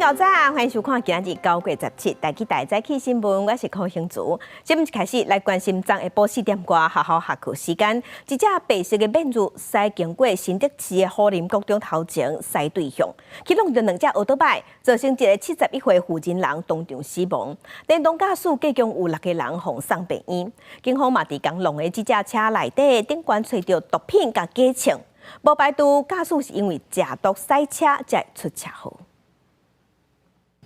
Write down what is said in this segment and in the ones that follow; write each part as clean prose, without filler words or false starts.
朋友早安，歡迎收看今仔日9月17台語台早起新聞，我是柯興祖。這毋開始來關心昨下晡4點外學校下課時間，一隻白色的變速駛經過新竹市的虎林國中頭前，駛對向，去挵著兩隻歐多擺，造成一个71歲婦人人當場死亡。連同駕駛計共有六个人予送病院。警方嘛佇共挵的這隻車內底頂懸揣著毒品佮假槍，無排除駕駛是因為食毒駛車才會出車禍。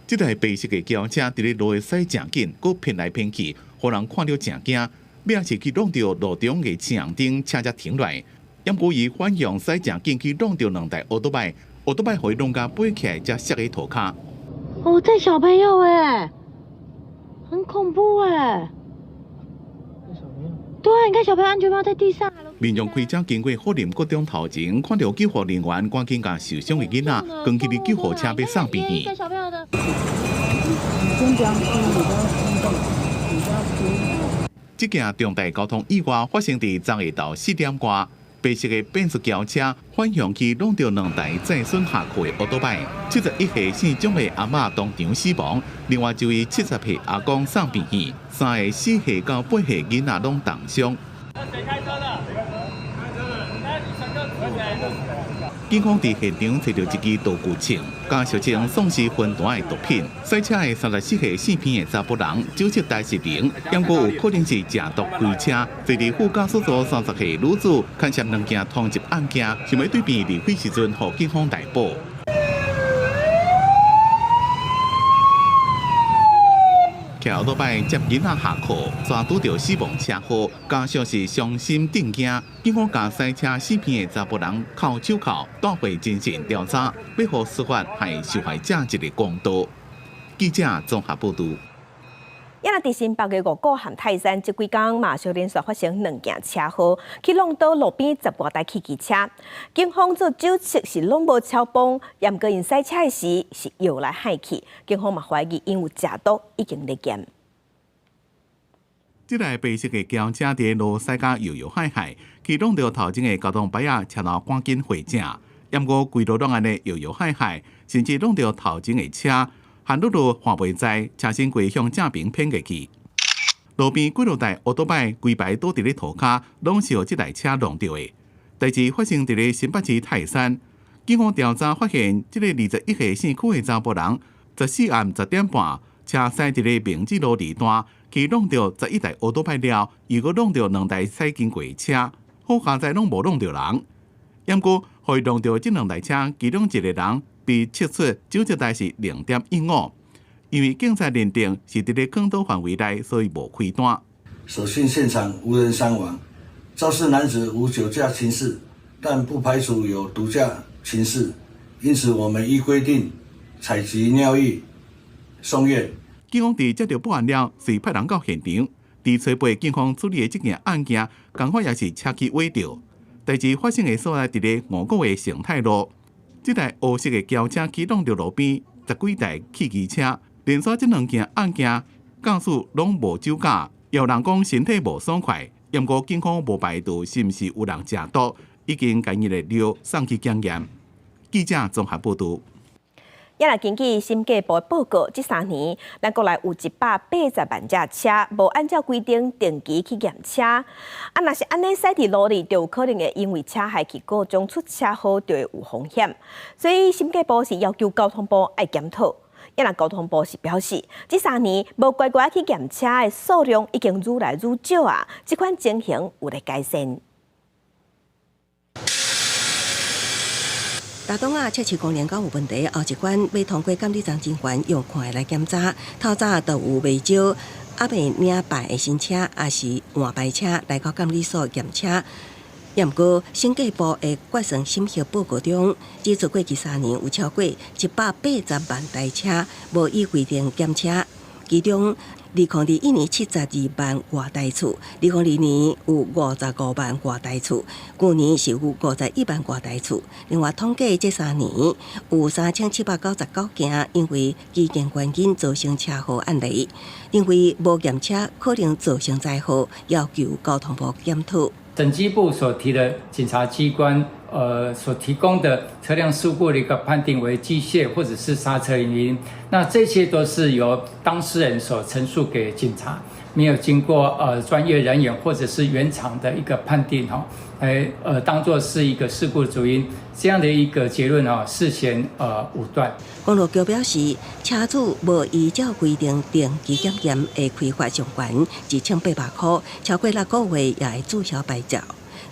這台白色的轎車佇咧路的駛誠緊，閣偏來偏去，予人看著誠驚。尾仔是去挵著路中的青紅燈，車才停落來。毋過伊反向駛誠緊去挵著兩台歐多擺，歐多擺予伊挵共飛起來，才摔佇塗跤。哦，這小朋友欸，很恐怖欸。對啊，你看小朋友安全帽在地上。民眾開車經過虎林國中頭前，看著救護人員趕緊共受傷的囡仔，扛去佇救護車欲送病院。這件重大交通意外發生佇昨下晝4點外，白色的變速轎車反向去挵著兩台載孫下課的歐多擺，71歲姓蔣的阿嬤當場死亡，另外一位70歲阿公送病院，三个4歲到8歲囡仔攏重傷。警方佇現場揣著一支道具槍，佮俗稱喪屍雲彈的毒品。駛車的34歲姓彭的查埔人，酒測代是零，毋過有可能是食毒開車。坐佇副駕駛座30歲女子，牽涉兩件通緝案件，想欲對病離開時陣，予警方逮捕。騎歐多擺接囡仔下課，煞拄著死亡車禍，家屬是傷心震驚。警方共駛車死片的查埔人銬手銬，帶回偵訊調查，欲予司法予受害者一个公道。記者綜合報導。也若佇新北的五股和泰山，這幾工嘛相連續發生兩件車禍，去挵倒路邊十外台汽機車。警方做酒測是攏無超磅，毋過𪜶駛車的時是搖來晃去。警方嘛懷疑𪜶有食毒，已經咧檢。這台白色的轎車佇路駛甲搖搖晃晃，去挵著頭前的交通牌仔，車頭趕緊回正。毋過規路攏按呢搖搖晃晃，甚至挵著頭前的車。行路路看袂知，車身規向正邊偏過去。路邊幾落台歐多擺規排倒佇咧塗跤，攏是予這台車挵著的。代誌發生佇咧新北市泰山，警方調查發現，這个21歲姓許的查埔人，14暗10點半，車駛佇咧明治路二段，去挵著11台歐多擺了，又閣挵著兩台駛經過的車，好佳哉攏無挵著人。毋過，予伊挵著這兩台車，其中一个人被測出酒測代是0.15，因為警察認定是佇咧坑道範圍內，所以無開單。所幸現場無人傷亡，肇事男子無酒駕情事，但不排除有毒駕情事，因此我們依規定採集尿液送驗。警方佇接著報案了，隨派人到現場，佇初步警方處理的這件案件，仝款也是車去尾著。代誌發生的所在佇咧五股的成泰路。這台烏色的轎車去挵著路邊十幾台汽機車，連續這兩件案件，駕駛攏無酒駕，有人講身體無爽快，毋過警方無排除是毋是有人食毒，已經共𪜶的尿送去檢驗。記者綜合報導。也若根據審計部的報告，這3年咱國內有180萬隻車無按照規定定期去驗車。啊，若是按呢駛佇路裡，就有可能會因為車害去各種出車禍，就會有風險。所以審計部是要求交通部愛檢討。也若交通部是表示，這3年無乖乖去驗車的數量已經愈來愈少啊，這款情形有咧改善。大東啊，測試功能閣有問題，後一關欲通過監理站人員用看的來檢查。透早就有袂少猶未領牌的新車，抑是換牌車來到監理所驗車。也毋過，審計部的決算審核報告中，指出過去3年有超過180萬台車無依規定檢車，其中2021年72萬外台次，2022年有55萬外台次，舊年是有51萬外台次。另外統計這三年有3799件因為機電原因造成車禍案例，認為無驗車可能造成災禍，要求交通部檢討。審計部所提的檢察機關，所提供的車輛事故的一個判定為機械或者是剎車原因，那這些都是由當事人所陳述給警察，沒有經過專業人員或者是原廠的一個判定，哈，來當作是一個事故主因，這樣的一個結論啊，涉嫌武斷。公路局表示，車主無依照規定定期檢驗，會開罰上懸1800箍，超過6個月也會註銷牌照。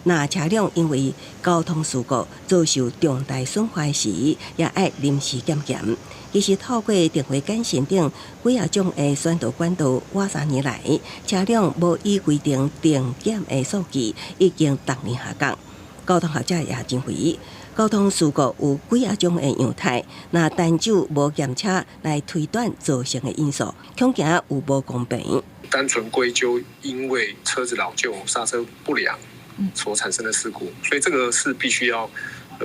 若車輛因為交通事故遭受重大損壞時，也愛臨時檢驗。其實透過電話簡訊等幾仔種的宣導管道，倚3年來，車輛無依規定定檢的數據已經逐年下降。交通學者也認為，交通事故有幾仔種的樣態，若單就無檢車來推斷造成的因素，恐驚有無公平。單純歸咎因為車子老舊、剎車不良所產生的事故，所以這個是必須要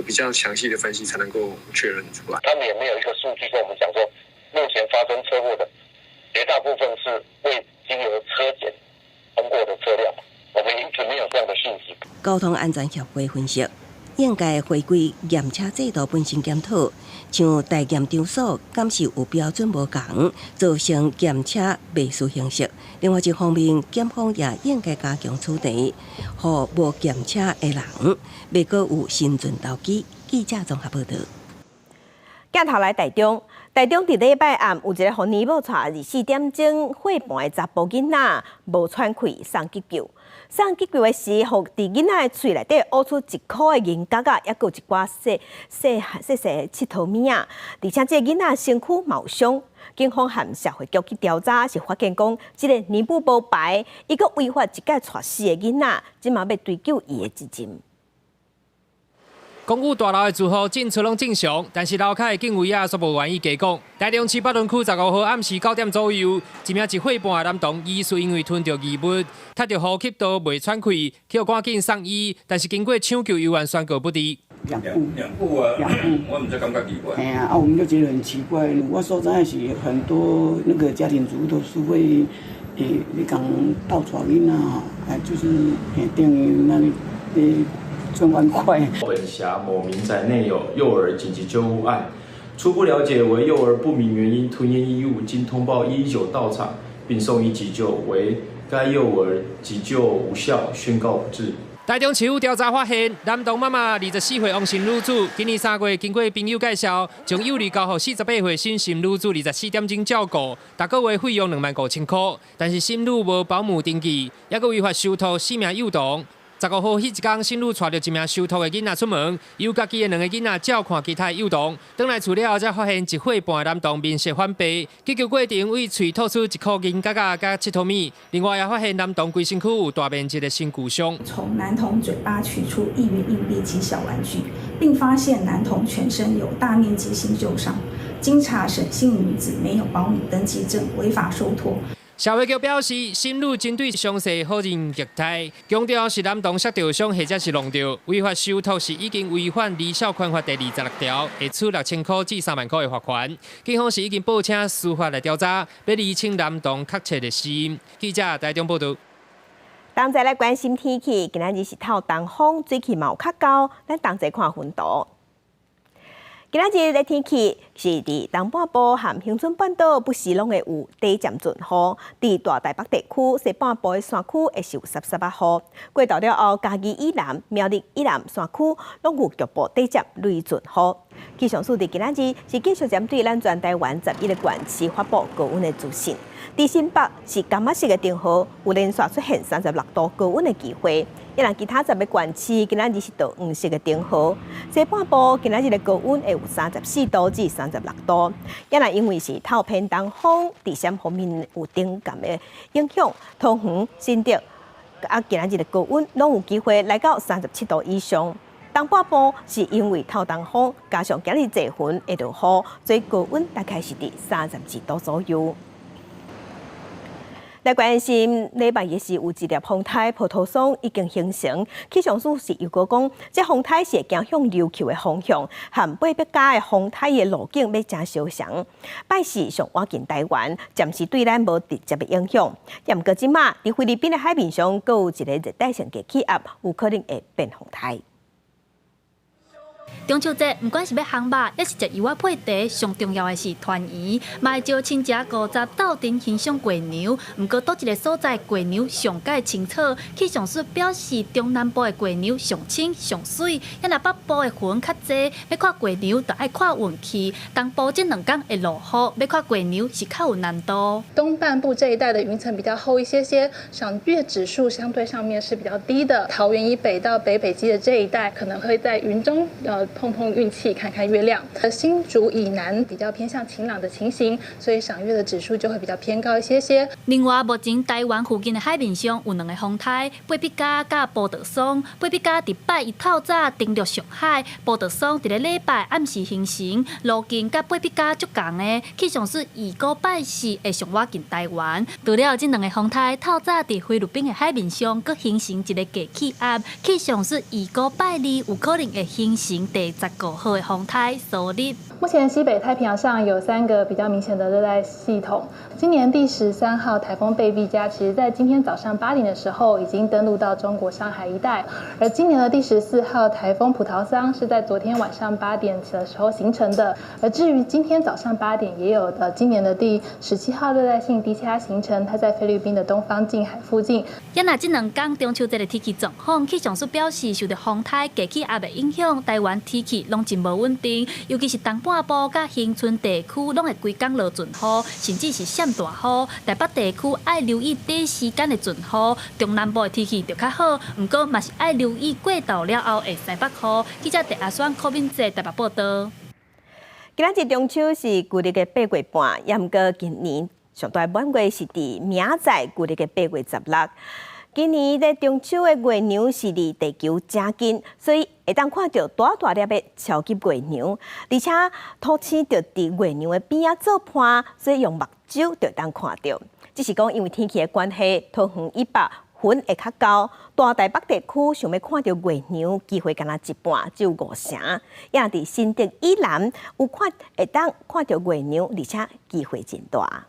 比較詳細的分析才能夠確認出來。他們也沒有一個數據跟我們講說，目前發生車禍的絕大部分是未經由車檢通過的車輛，我們一直沒有這樣的訊息。交通安全協會分析，應該回歸驗車制度本身檢討，像代驗場所敢是有標準無仝，造成驗車袂輸形式。另外一方面，檢方也應該加強處罰，予無檢車的人袂閣有心存投機。記者綜合報導。鏡頭來台中，台中佇禮拜暗有一个予年母帶24點鐘伙伴的查埔囡仔無喘氣送急救，送急救的時，予佇囡仔的喙內底挖出一箍的銀角仔，抑閣有一寡細細細細的𨑨迌物仔，而且這个囡仔身軀嘛有傷，警方和社會局去調查，是發現講這个年母無牌，伊閣違法一擺帶四个囡仔，這馬欲追究伊的責任。公寓大樓的住戶進出攏正常，但是樓跤的警衛仔卻無願意加講。台中市北屯區15號暗時9點左右，一名1歲半的男童疑似因為吞著異物，窒著呼吸道袂喘氣，去予趕緊送醫，但是經過搶救猶原宣告不治。兩戶，兩戶啊，兩戶，我毋知感覺奇怪。哎呀，啊，我們就覺得很奇怪。我所在是很多那個家庭主婦都是會，你講倒帶囡仔吼，哎，就是等於那裡，轉彎快。本轄某民宅內有幼兒緊急救護案，初步了解為幼兒不明原因吞嚥異物，經通報119到場並送醫急救，惟該幼兒急救無效，宣告不治。台中市府調查發現，男童媽媽24歲王姓女子，今年3月經過朋友介紹，將幼兒交予48歲沈姓女子24點鐘照顧，逐個月費用25,000箍。但是沈女無保姆登記，抑閣違法收託四名幼童。15號彼一工，沈女帶著一名受託的囡仔出門，由家己的兩个囡仔照看其他的幼童。轉來厝了後，才發現1歲半的男童面色反白，急救過程對喙吐出一箍銀角仔佮𨑨迌物。另外也發現男童規身軀有大面積的身軀傷。從男童嘴巴取出1元硬幣及小玩具，並發現男童全身有大面積新舊傷。經查，沈姓女子沒有保姆登記證，違法受託。社會局表示，沈女針對傷勢否認虐待，強調是男童摔著傷或者是弄著，違法受託是已經違反兒少權法第26條，會處6000箍至3萬箍的罰款。警方是已經報請司法來調查，欲釐清男童確切的死因。記者台中報導。同齊來關心天氣，今仔日是透東風，水氣嘛有較厚，咱同齊看雲圖。今仔日的天氣是佇東半部和恆春半島不時攏會有短暫陣雨，佇大台北地區西半部的山區會是有濕濕仔雨。過晝了後，嘉義以南、苗栗以南山區攏有局部短暫雷陣雨。氣象署佇今仔日是繼續針對咱全台灣11個縣市發布高溫的資訊。佇新北是柑仔色的燈號，有連續出現36度高溫的機會。抑若其他10個縣市今仔日是著黃色的燈號。西半部今仔日的高溫會有34度至36度。抑若因為是透偏東風，佇啥方面有頂鹹的影響，桃園、新竹啊，今仔日的高溫攏有機會來到37度以上。東半部是因為透東風，加上今日濟雲會落雨，所以高溫大概是佇32度左右。來來關心禮拜一是有一粒風颱葡萄霜已經形成，氣象署是預告講，這風颱是會行向琉球的方向，和貝碧嘉的風颱的路徑欲誠相像。拜四上倚近台灣，暫時對咱無直接的影響。毋過這馬佇菲律賓的海面上，閣有一个熱帶性低氣壓，有可能會變風颱。中秋節，毋管是欲烘肉，抑是食芋仔配茶，上重要的是團圓，嘛會招親戚五十鬥陣欣賞月娘。毋過，佗一个所在月娘上蓋清楚，氣象署表示，中南部的月娘上清上媠，抑若北部的雲較濟，欲看月娘就愛看運氣。東部這兩工會落雨，欲看月娘是較有難度。東半部這一帶的雲層比較厚一些些，賞月指數相對上面是比較低的。桃園以北到北北基的這一帶，可能會在雲中碰碰運氣，看看月亮。新竹以南比較偏向晴朗的情形，所以賞月的指數就會比較偏高一些些。另外，目前台灣附近的海面上有兩个風颱，貝碧嘉佮葡萄霜。貝碧嘉佇拜一透早登陸上海，葡萄霜佇咧禮拜暗時形成，路徑佮貝碧嘉足仝的。氣象署預估拜四會上倚近台灣。除了這兩个風颱，透早佇菲律賓的海面上閣形成一个低氣壓，氣象署預估拜二有可能會形成第15號的風颱蘇力。目前西北太平洋上有三個比較明顯的熱帶系統。今年第13號颱風貝碧嘉，其實在今天早上8點的時候已經登陸到中國上海一帶。而今年的第14號颱風葡萄桑是在昨天晚上8點的時候形成的。而至於今天早上八點，也有今年的第17號熱帶性低氣壓形成，它在菲律賓的東方近海附近。抑若這兩工中秋節的天氣狀況，氣象署表示，受著風颱低氣壓的影響，台灣天氣攏真無穩定，尤其是東半部佮恆春地區攏會規工落陣雨，甚至是閃大雨。台北地區愛留意短時間的陣雨，中南部的天氣就較好，毋過嘛是愛留意過晝了後的西北雨。記者鄭阿雙、柯敏哲台北報道。今仔日中秋是舊曆的8月半，毋過今年上大滿月是佇明仔載舊曆的8月16。今年的中秋的月娘是離地球誠近，所以會當看著大大粒的超級月娘，而且土星就佇月娘的邊仔做伴，所以用目睭就會當看著。只是講因為天氣的關係，桃園以北雲會較厚，大台北地區想欲看著月娘機會干焦一半，只有五成。也佇新竹以南有看會當看著月娘，而且機會真大。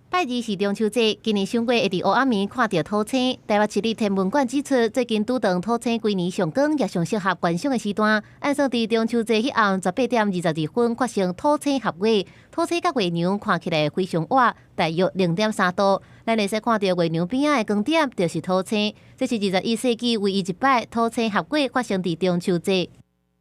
拜二是中秋節，今年賞月會佇烏暗暝看著土星。台北市立天文館指出，最近拄著土星規年上光也上適合觀賞的時段。按算佇中秋節彼暗18點22分發生土星合月，土星佮月娘看起來非常倚，大約0.3度。咱會使看著月娘邊仔的光點，就是土星。這是21世紀唯一一擺土星合月發生佇中秋節。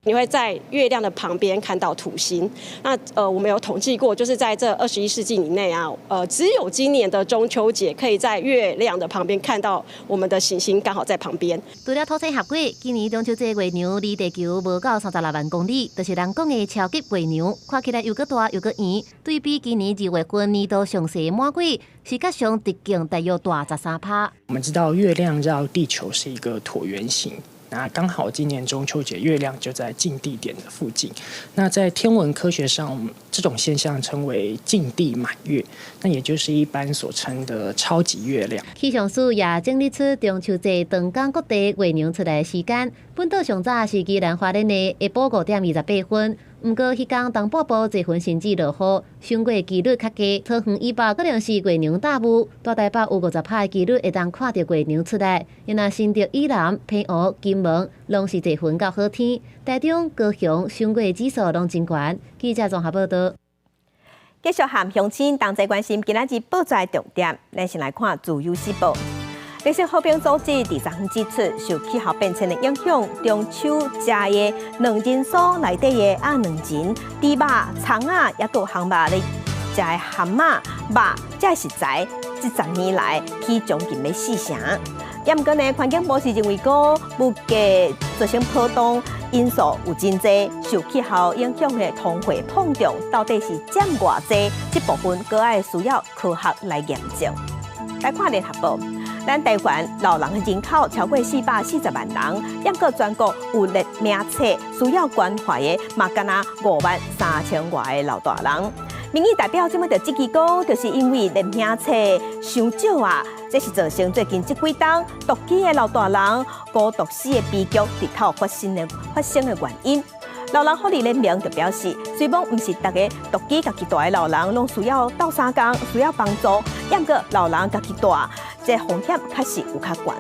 你會在月亮的旁邊看到土星。那我們有統計過，就是在這21世紀以內啊，只有今年的中秋節可以在月亮的旁邊看到我們的行星剛好在旁邊。除了土星合月，今年中秋節月娘離地球無夠36萬公里，就是人講的超級月娘，看起來又閣大又閣圓。對比今年2月份年度上細滿月，視覺上直徑大約大13趴。我們知道月亮繞地球是一個橢圓形。那剛好今年中秋節月亮就在近地點的附近。那在天文科學上，我們這種現象稱為近地滿月，那也就是一般所稱的超級月亮。氣象署也整理出中秋節當天各地月娘出來的時間。本島上早是宜蘭花蓮的下晡5點28分。毋過，彼工東半部濟雲甚至落雨，賞月幾率較低。桃園以北可能是月娘大霧，大台北有50趴的幾率會當看著月娘出來。若新竹以南、澎湖、金門，攏是濟雲到好天。台中、高雄賞月指數攏真懸。記者綜合報道。繼續和鄉親同齊關心今仔日報紙重點，咱先來看《自由時報》。綠色和平組織佇昨昏指出，受氣候變遷的影響，中秋食的卵仁酥內底的鴨卵仁、豬肉、蔥仔，抑閣有烘肉咧食的蚶仔、肉，這食材，這10年來起將近欲四成。抑毋過呢，環境部是認為講物價造成波動因素有真濟，受氣候影響的通貨膨脹到底是佔偌濟？這部分閣愛需要科學來驗證。來看聯合報。咱台灣老人的人口超過440萬人，抑閣全國有列名冊需要關懷的，嘛干焦5萬3千外个老大人。民意代表這擺就質疑講，就是因為連兄冊傷少啊，這是造成最近這幾冬獨居的老大人孤獨死的悲劇直頭發生的原因。老人福利聯盟就表示，雖罔毋是逐个獨居家己蹛的老人攏需要鬥相共，需要幫助，毋過老人家己蹛，這風險確實有較懸。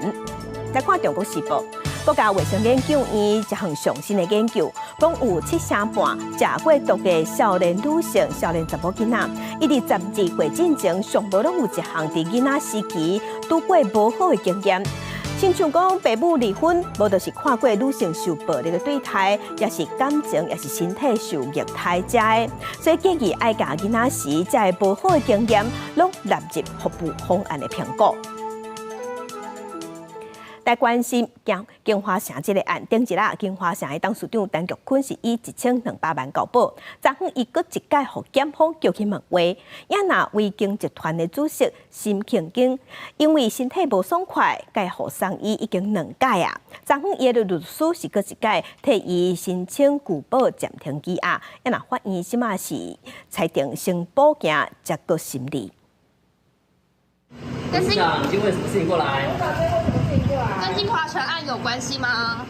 來看《中國時報》，國家衛生研究院一項上新的研究，講有7.5成食過毒的少年女性、少年查某囡仔，伊佇12歲進前上無攏有一項佇囡仔時期拄過無好的經驗。親像講爸母離婚，無就是看過女性受暴力的對待，抑是感情，抑是身體受虐待遮的，所以建議愛共囡仔時遮个無好的經驗，攏納入服務方案的評估。來關心京華城這个案，頂一日京華城的董事長陳玉坤是以1200萬交保，昨昏伊閣一擺予檢方叫去問話，也若維京集團的主席沈慶京，因為身體無爽快，改予送醫已經兩擺啊。昨昏伊的律師是閣一擺替伊申請具保暫停羈押，也若法院這馬是裁定先補行，才閣審理。董事長，你為什麼事情過來？跟京華城案有關係嗎？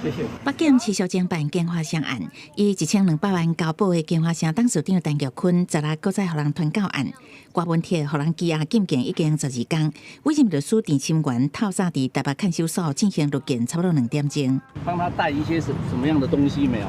謝謝。北檢持續偵辦京華城案，以1200萬交保的京華城董事長陳玉坤，昨日閣再予人傳到案，郭文鐵予人羈押禁見已經12工。委任律師鄭沁元透早佇台北看守所進行律見，差不多2點鐘。幫他帶一些什麼樣的東西沒有？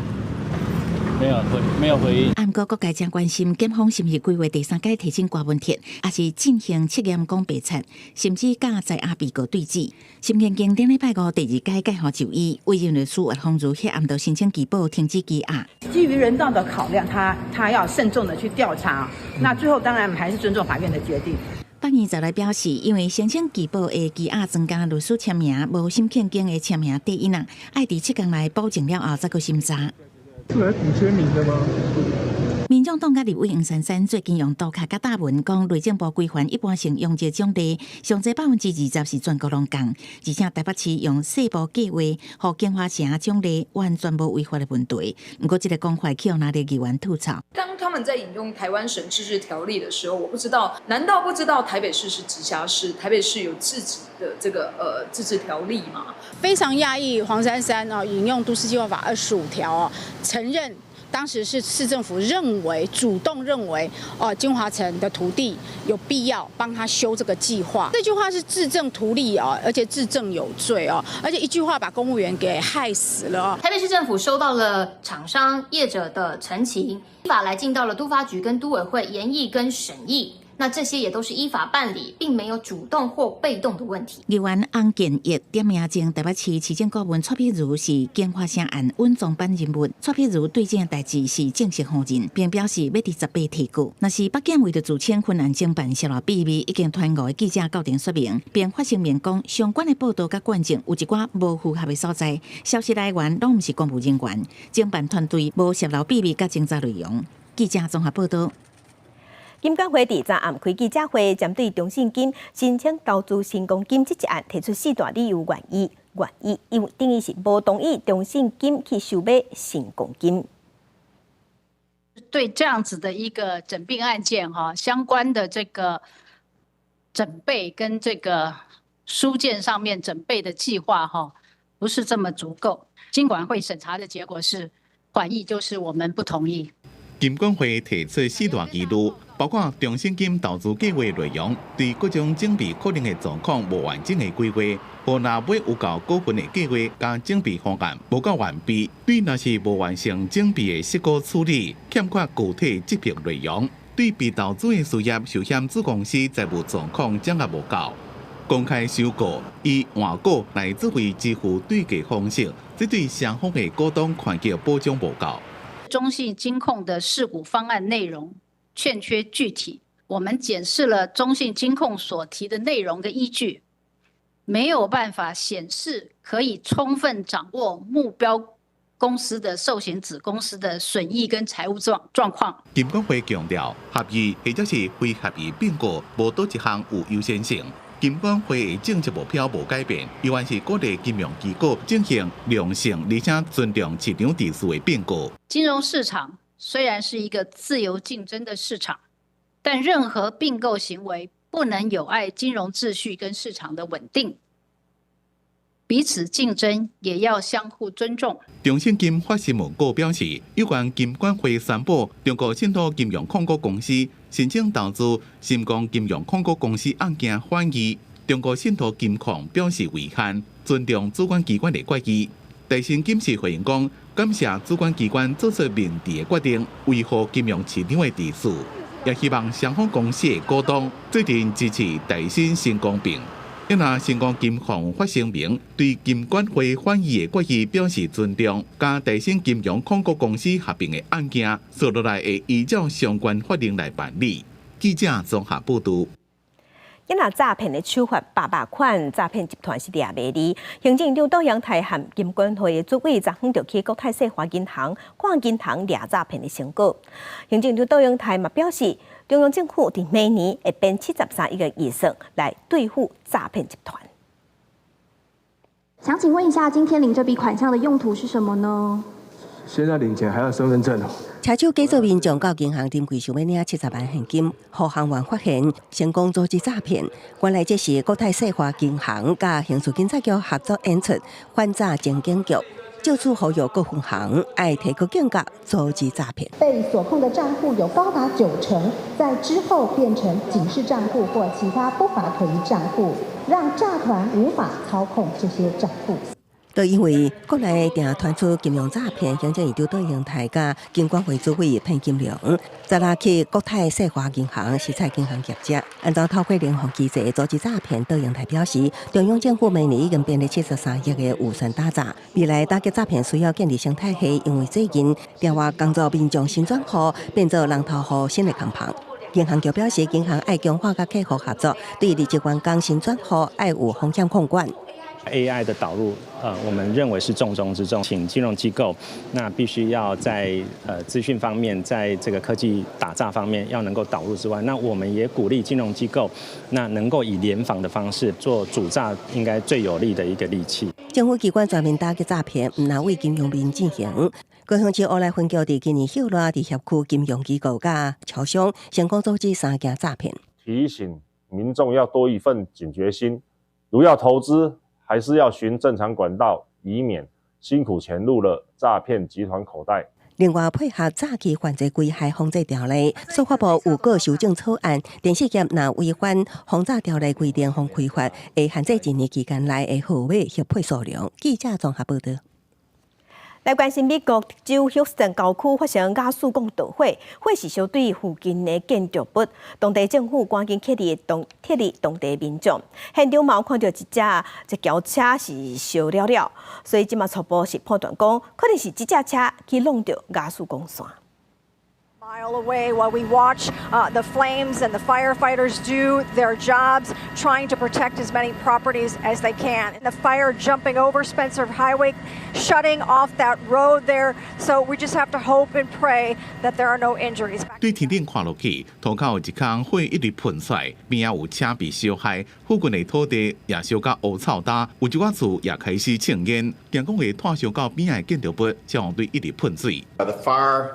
沒有回應。毋過各界正關心，檢方是毋是規劃第三擺提審郭文鐵，抑是進行測驗講白賊，甚至佮在押被告對質。沈慶京頂禮拜五第二擺蓋予就醫，委任律師岳芳如彼暗就申請具保停止羈押。基於人道的考量，他要慎重的去調查。那最後當然還是尊重法院的決定。法院就來表示，因為申請具保的羈押專家律師簽名，無沈慶京的簽名綴印啊，愛佇7工內補正了後，才閣審查。是來補簽名的嗎？民眾黨佮立委黃珊珊最近用塗跤佮貼文講，內政部規範一般性容積獎勵，上濟20%是全國攏仝，而且台北市用細部計劃，予京華城獎勵完全無違法的問題。毋過，這个講法去予哪裡議員吐槽。當他們在引用台灣省自治條例的時候，我不知道，難道不知道台北市是直轄市，台北市有自己的這個自治條例嗎？非常訝異，黃珊珊啊引用都市計劃法25條哦，承認當時是市政府認為主動認為哦，京華城的土地有必要幫他修這個計劃。這句話是自證圖利哦，而且自證有罪哦，而且一句話把公務員給害死了哦。台北市政府收到了廠商業者的陳情，依法來進到了都發局跟都委會研議跟審議。那這些也都是依法辦理，並沒有主動或被動的問題。議員翁建義點名前台北市市政顧問蔡碧如是京華城案穩裝版人物，蔡碧如對這件代誌是正式否認，並表示欲佇18提告。若是北檢為著自稱分案偵辦洩露秘密，已經傳五个記者到庭說明，並發聲明講相關的報道佮卷證有一寡無符合的所在，消息來源攏毋是公務人員，偵辦團隊無洩露秘密佮偵查內容。記者綜合報道。金管會佇昨暗開記者會，針對中信金申請投資新光金這一案，提出四大理由願意，因為等於是無同意中信金去收買新光金。對這樣子的一個整併案件，哈，相關的這個準備跟這個書件上面準備的計劃，哈，不是這麼足夠。金管會審查的結果是緩議，就是我們不同意。金管會提出四大疑慮，包括中信金投資計劃內容對各種整併可能的狀況無完整的規劃，予若買有夠股份的計劃佮整併方案無夠完備，對若是無完成整併的釋股處理欠缺具體執行內容，對被投資的事業受險子公司財務狀況掌握無夠，公開收購以換股來作為支付對價方式，這對雙方的股東權益保障無夠。中信金控的釋股方案內容欠缺具體，我們檢視了中信金控所提的內容的依據，沒有辦法顯示可以充分掌握目標公司的壽險子公司的損益跟財務狀況。金管會強調，合意或者是非合意併購，無佗一項有優先性。金管會的政策目標無改變，依然是鼓勵金融機構進行良性而且尊重市場秩序的併購。金融市場雖然是一個自由競爭的市場，但任何併購行為不能有礙金融秩序跟市場的穩定。彼此競爭也要相互尊重。中信金發新聞稿表示，有關金管會宣布，中國信託金融控股公司申請投資新光金融控股公司案件反議，中國信託金控表示遺憾，尊重主管機關的決議。台新金是回應講，感謝主管機關做出明智的決定，維護金融市場的秩序，也希望雙方公司的股東做陣支持台新成功併。若新光金控發聲明，對金管會反議的決議表示尊重，佮台新金融控股公司合併的案件，紲落來會依照相關法令來辦理。記者綜合報導。這若詐騙的手法百百款，詐騙集團是掠袂離。行政長杜英台和金管會的主委昨昏就去國泰世華銀行看銀行掠詐騙的成果。行政長杜英台嘛表示，中央政府佇明年會編73億的預算來對付詐騙集團。想請問一下，今天領這筆款項的用途是什麼呢？現在領錢還要身份證哦。車手假做民眾到銀行臨櫃想欲領70萬現金，予行員發現，成功阻止詐騙。原來這是國泰世華銀行佮刑事警察局合作演出反詐情景劇，藉此呼籲各分行愛提高警覺，阻止詐騙。被鎖控的賬戶有高達九成，在之後變成警示賬戶或其他不法可疑賬戶，讓詐團無法操控這些賬戶。都因為國內定傳出金融詐騙，行政院長杜英台佮金管會主委彭金龍，昨昏去國泰世華銀行視察銀行業績，按照透過聯防機制阻止詐騙，杜英台表示，中央政府明年已經編了73億的預算打詐，未來打擊詐騙需要建立生態系，因為最近電話工作民眾新轉戶變做人頭戶新的空棚。銀行局表示，銀行愛強化佮客戶合作，對離職員工新轉戶愛有風險控管。 AI 的導入，我們認為是重中之重，請金融機構那必須要在資訊方面，在這個科技打詐方面要能夠導入之外，那我們也鼓勵金融機構，那能夠以聯防的方式做阻詐，應該最有力的一個利器。政府機關全面打擊詐騙，毋但為金融面進行。高雄市烏來分局佇今年歇熱佇協區金融機構佮超商成功阻止三件詐騙。提醒民眾要多一份警覺心，如要投資，還是要循正常管道，以免辛苦錢入了詐騙集團口袋。另外，配合詐欺犯罪危害防制條例，司法部有閣修正草案，電信業若違反防詐條例規定，予開罰，會限制一年期間內的號碼協配數量。記者綜合報道。來關心美國德州休斯頓郊區發生瓦斯罐導火，火勢燒對附近的建築物，當地政府趕緊撤離當地民眾。現場嘛有看著一隻一轎車是燒了了，所以這馬初步是判斷講，可能是這隻車去弄著瓦斯管線。 Mile away while we watch the flames and the firefighters do their jobs, trying to protect as many properties as they can. And the fire jumping over Spencer Highway, shutting off that road there. So we just have to hope and pray that there are no injuries. 對天頂看落去，塗跤有一空火一直噴出來，邊仔有車被燒害，附近的土地也燒甲烏臭焦，有一寡厝也開始衝煙，驚講會湠燒到邊仔的建築物，消防隊一直噴水。 The fire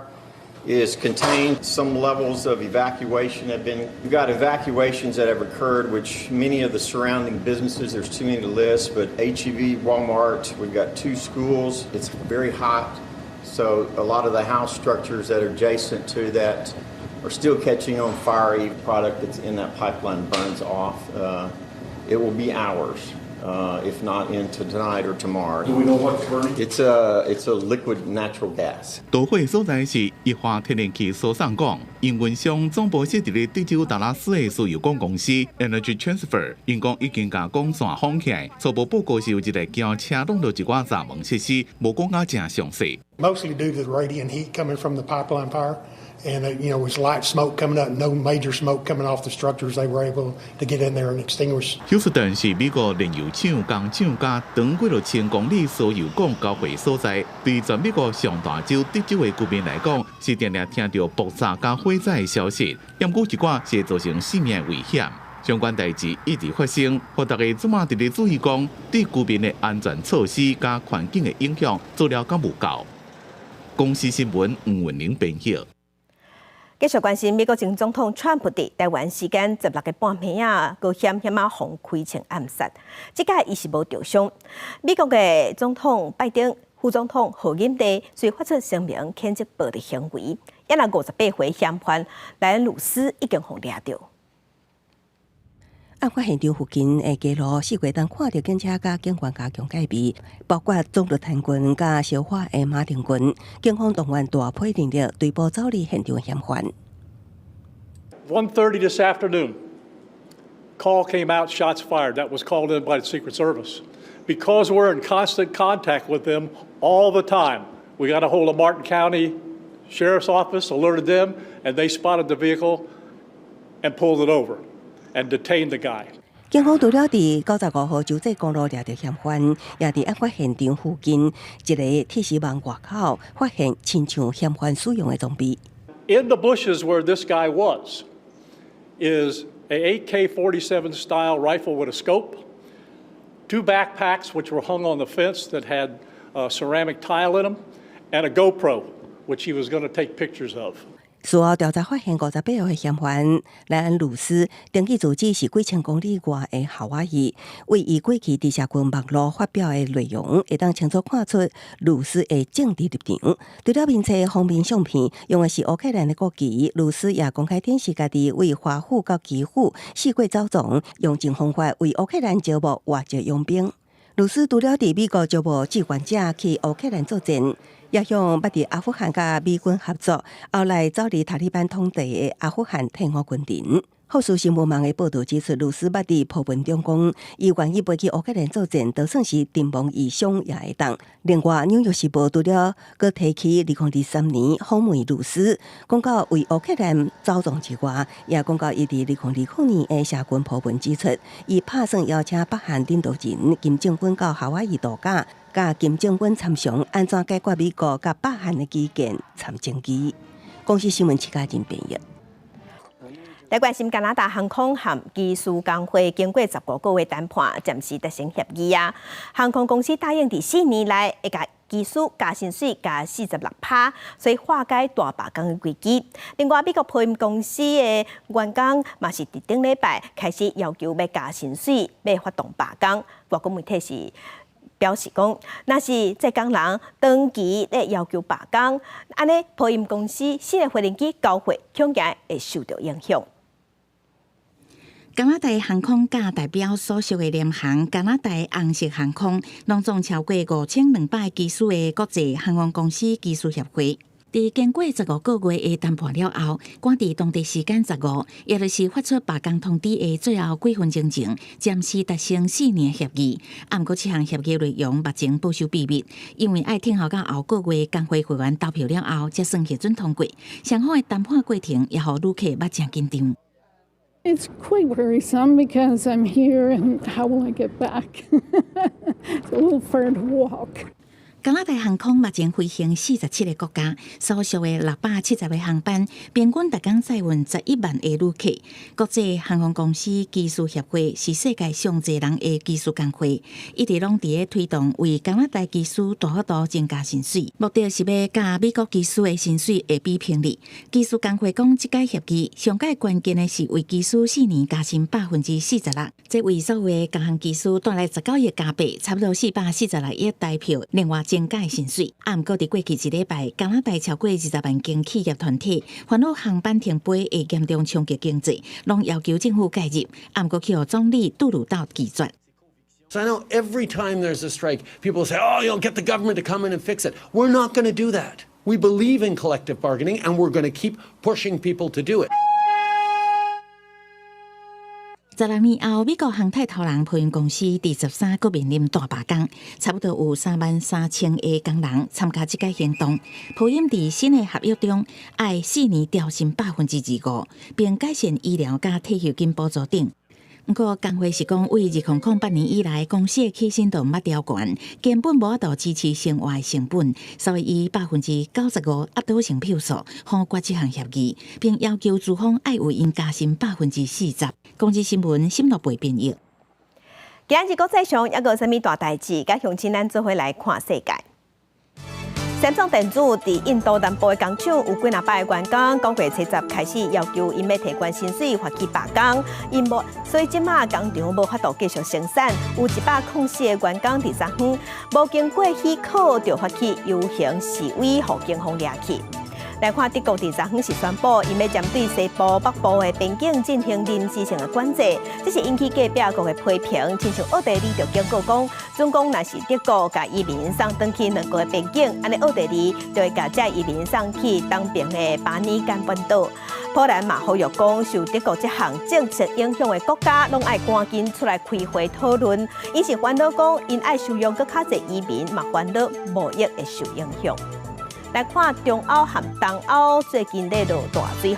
is contained. Some levels of evacuation have been, we've got evacuations that have occurred, which many of the surrounding businesses, there's too many to list, but HEB, Walmart, we've got two schools. It's very hot, so a lot of the house structures that are adjacent to that are still catching on fire. Even product that's in that pipeline burns off. It will be hours, if not into tonight or tomorrow. Do we know what's burning? It's a liquid natural gas. 導火所在是液化天然氣輸送管，營運商總部設佇咧德州達拉斯的輸油管公司 Energy Transfer，𪜶講已經共管線封起來。初步報告是有一个轎車弄著一寡閘門設施，無講甲誠詳細。 Mostly due to the radiant heat coming from the pipeline fire, and was light smoke coming up, no major smoke coming off the structures. They were able to get in there and extinguish. 休斯頓是美國煉油廠工廠佮長幾若千公里輸油管交匯所在，對全美國上大州德州的居民來講，是定定聽著爆炸佮火災的消息，毋過一寡是會造成性命危險。相關代誌一直發生，予大家這馬佇咧注意講，對居民的安全措施佮環境的影響做了敢無夠。公視新聞吳文玲編譯。繼續關心美國前總統川普佇臺灣時間十六个半暝仔，閣險險仔予開槍暗殺，這擺伊是無著傷。美國的總統拜登、副總統賀錦麗隨發出聲明譴責暴力行為。抑若58歲嫌犯萊恩魯斯已經予掠著。案發現場附近的街路，四界通看著警車佮警員加強戒備，包括總督譚軍佮消化的馬丁軍，警方動員大批人力追捕走離現場的嫌犯。 1:30 this afternoon, call came out, shots fired. That was called in by the Secret Service. Because we're in constant contact with them all the time, we got a hold of Martin County Sheriff's Office, alerted them, and they spotted the vehicle and pulled it over and detained the guy. 警方除了佇95號州際公路掠著嫌犯，也佇案發現場附近一个鐵絲網外口發現親像嫌犯使用的裝備。 In the bushes where this guy was is a AK-47 style rifle with a scope, two backpacks which were hung on the fence that had ceramic tile in them, and a GoPro, which he was going to take pictures of. 事後調查發現，58歲的嫌犯萊恩·魯斯登記住址是幾千公里外的夏威夷，為伊過去佇社群網路發表的內容，會當清楚看出魯斯的政治立場。除了面冊封面相片用的是烏克蘭的國旗，魯斯也公開展示家己為華府到基輔四界走傱，用盡方法為烏克蘭招募外籍傭兵。魯斯除了佇美國招募志願者去烏克蘭作戰，也向捌佇阿富汗佮美軍合作，後來走佇塔利班統治的阿富汗退伍軍人。福斯新聞網的報導指出，魯斯捌佇鋪文中講，伊願意飛去烏克蘭作戰，就算是陣亡異鄉也會當。另外，《紐約時報》除了閣提起2023年訪問魯斯，講到為烏克蘭走傱之外，也講到伊佇2020年的社群鋪文指出，伊拍算邀請北韓領導人金正恩到夏威夷度假，佮金正恩參詳按怎解決美國佮北韓的之間參爭議。公視新聞徐家仁編譯。來關心加拿大航空和機師工會經過15個月談判，暫時達成協議啊。航空公司答應佇4年內會共機師加薪水加46趴，所以化解大罷工的危機。另外，美國波音公司的員工嘛是佇頂禮拜開始要求欲加薪水，欲發動罷工。外國媒體是表示講，若是這工人長期咧要求罷工，按呢波音公司新的飛行機交貨恐驚會受著影響。加拿大航空界代表所屬的聯航加拿大紅色航空，攏總超過5200機師的國際航空公司機師協會，佇經過15個月的談判了後，趕佇當地時間十五，也就是發出罷工通知的最後幾分鐘前，暫時達成四年協議。啊，毋過這項協議內容目前保守秘密，因為愛等候到後個月工會會員投票了後，才算核准通過。雙方的談判過程也予旅客捌誠緊張。 It's quite worrisome because I'm here and how will I get back? It's a little far to walk. 加拿大航空目前飛行47個國家，所屬的670個航班，平均逐工載運11萬个旅客。國際航空公司機師協會是世界上濟人的機師工會，一直攏佇咧推動為加拿大機師大幅度增加薪水，目的是欲佮美國機師的薪水會比平日。機師工會講，這個協議上蓋關鍵的是為機師四年加薪46%，這為所有的加航機師帶來19億加幣，差不多446億台票。另外增加薪水。啊，毋過佇過去一禮拜，加拿大超過20萬間企業團體煩惱航班停飛會嚴重衝擊經濟，攏要求政府介入。啊，毋過去予總理杜魯道拒絕。 So I know every time there's a strike, people say, "Oh, you'll get the government to come in and fix it." We're not going to do that. We believe in collective bargaining, and we're going to keep pushing people to do it. 16年後，美國航太頭人波音公司佇13閣面臨大罷工，差不多有3萬3千个工人參加這個行動。波音佇新的合約中，愛四年調薪25%，並改善醫療佮退休金補助等。毋過工會是講，為2008年以來，公司的起薪都毋捌調懸，根本無法度支持生活的成本，所以以95%壓倒性票數否決這項協議，並要求資方愛為𪜶加薪40%。公視新聞沈樂培編譯。今日國際上猶閣有啥物大代誌？佮鄉親咱做伙來看世界。三星電子佇印度南部的工廠有幾若百个員工，9月70開始要求𪜶欲提懸薪水，發起罷工。𪜶無，所以這馬工廠無法度繼續生產。有104個員工佇昨昏無經過許可就發起遊行示威，予警方掠去。來看德國佇昨昏是宣布，𪜶欲針對西部、北部的邊境進行臨時性的管制，這是引起隔壁國的批評。親像奧地利就警告講，準講若是德國共移民送轉去兩國的邊境，按呢奧地利就會共這移民送去東爿的巴爾幹半島。波蘭嘛呼籲講，受德國這項政策影響的國家，攏愛趕緊出來開會討論。𪜶是煩惱講，𪜶愛收容閣較濟移民，嘛煩惱貿易會受影響。來看中歐和東歐最近咧落大水雨，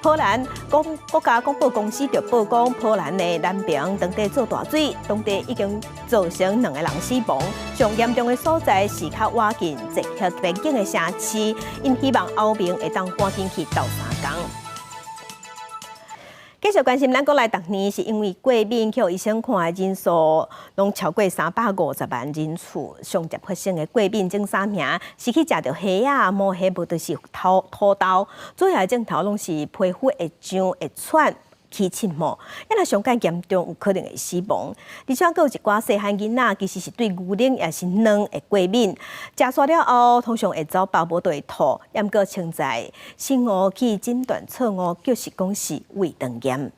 波蘭國家廣播公司就報講，波蘭的南邊當地做大水，當地已經造成兩個人死亡。上嚴重的所在是較倚近捷克邊境的城市，𪜶希望歐盟會當趕緊去鬥相共。繼續關心咱國內，逐年是因為過敏去予醫生看的人數，攏超過350萬人次。上捷發生的過敏前三名是去食著蝦仔、毛蝦，無就是土豆。主要的症頭攏是皮膚會癢、會喘、起刺毛，啊若上蓋嚴重有可能會死亡。而且閣有一寡細漢囡仔，其實是對牛奶抑是卵會過敏，食煞了後通常會走飽無就會吐，毋過穿在生誤去診斷錯誤，就是講是胃腸炎。